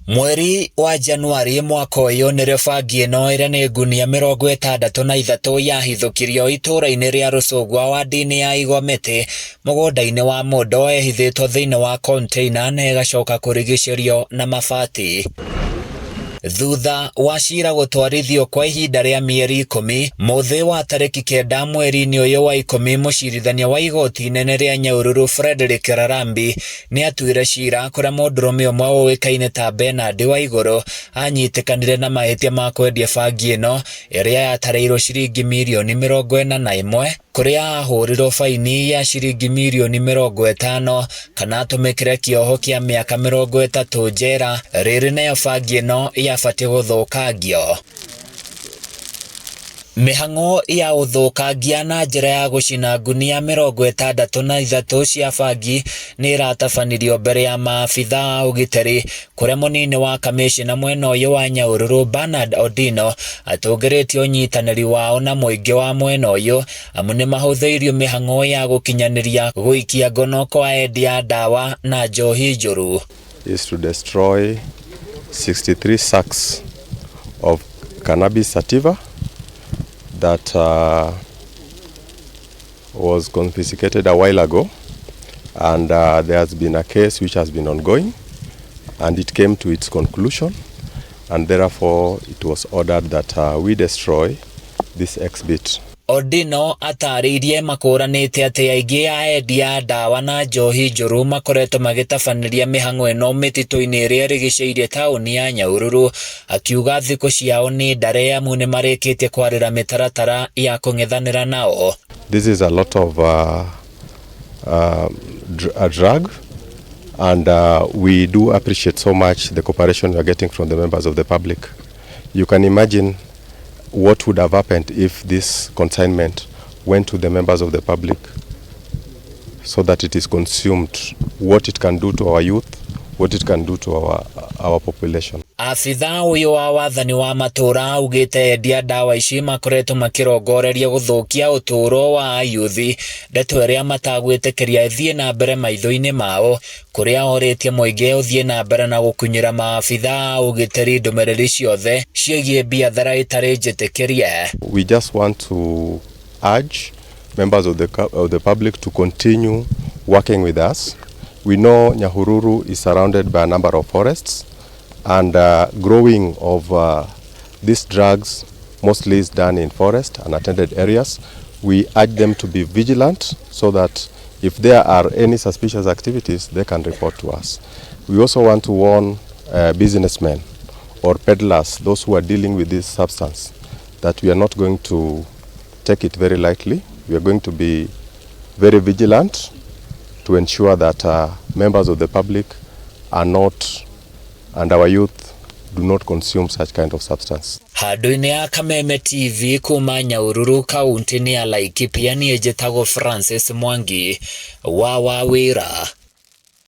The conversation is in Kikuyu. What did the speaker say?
Mweri wa Januari mwaka ũyũ nĩrĩo bangi ĩno ĩrĩa nĩ ngunia 63 yahithũkirio itũũra-inĩ rĩa Rũcũgwa wadi-inĩ ya Igomĩtĩ mũgũnda-inĩ wa mũndũ ĩhithĩtwo thĩinĩ wa container na ĩgacoka kũrigicĩrio na mabati. Thutha wa cira gũtwarithio kwa ihinda rĩa mĩeri 10, mũthĩ wa tarĩki 9 mweri-inĩ ũyũ wa 10 mũcirithania wa igoti inene rĩa Nyahururu Frederick Rarambi nĩatuire cira kũrĩa mũndũrũme ũmwe ũĩkaine ta Bernard Waigũrũ anyitĩkanire na mahĩtia ma kwendia bangi ĩno ĩrĩa yatarĩirwo ciringi mirioni 41 kũrĩa ahũrirwo baini ya ciringi mirioni 50 kana atũmĩkĩre kĩoho kĩa mĩaka 30 njera. Rĩrĩ nayo bangi ĩno yabatiĩ gũthũkangio. Mĩhang'o ya ũthũkangia na njĩra ya gũcina ngunia 63 cia bangi nĩ ĩratabanirio mbere ya maabitha a ũgitĩri kũrĩa mũnini wa kamĩcina mwena ũyũ wa Nyahururu Bernard Odino atũngĩrĩtie ũnyitanĩri wao na mũingĩ wa mwena ũyũ amu nĩ mahũthĩirio mĩhang'o ya gũkinyanĩria gũikia ngono kwa endia a ndawa na njohi njũru. Is to destroy 63 sacks of cannabis sativa that was confiscated a while ago, and there has been a case which has been ongoing, and it came to its conclusion, and therefore it was ordered that we destroy this exhibit. Odino atarĩirie makũranĩte atĩ aingĩ a endia a ndawa na njohi njũru makoretwo magĩtabanĩria mĩhang'o ĩno mĩtitũ-inĩ ĩrĩa ĩrigicĩirie taũni ya Nyahururu, akiuga thikũ ciao nĩ ndare amu nĩ marĩkĩtie kwarĩra mĩtaratara ya kũng'ethanĩra nao. This is a lot of a drug, and we do appreciate so much the cooperation we are getting from the members of the public. You can imagine what would have happened if this consignment went to the members of the public so that it is consumed, what it can do to our youth, what it can do to our population. Abitha ũyũ wa wathani wa matũũra augĩte endia ndawa ici makoretwo makĩrongoreria gũthũkia ũtũũro wa ayuthi, ndeto ĩrĩa matagwĩtĩkĩria ĩthiĩ na mbere maitho-inĩ mao, kũrĩa orĩtie mũingĩ ũthiĩ na mbere na gũkunyĩra maabitha a ũgitĩri ndũmĩrĩri ciothe ciĩgiĩ biathara ĩtarĩ njĩtĩkĩrie. We just want to urge members of the public to continue working with us. We know Nyahururu is surrounded by a number of forests, and growing of these drugs mostly is done in forest and attended areas. We urge them to be vigilant so that if there are any suspicious activities, they can report to us. We also want to warn businessmen or peddlers, those who are dealing with this substance, that we are not going to take it very lightly. We are going to be very vigilant to ensure that members of the public are not, and our youth do not consume such kind of substance. Handũ-inĩ ya Kameme TV kuma Nyahururu kaunti-inĩ ya Laikipia, niĩ njĩtagwo Francis Mwangi wa Wawĩra.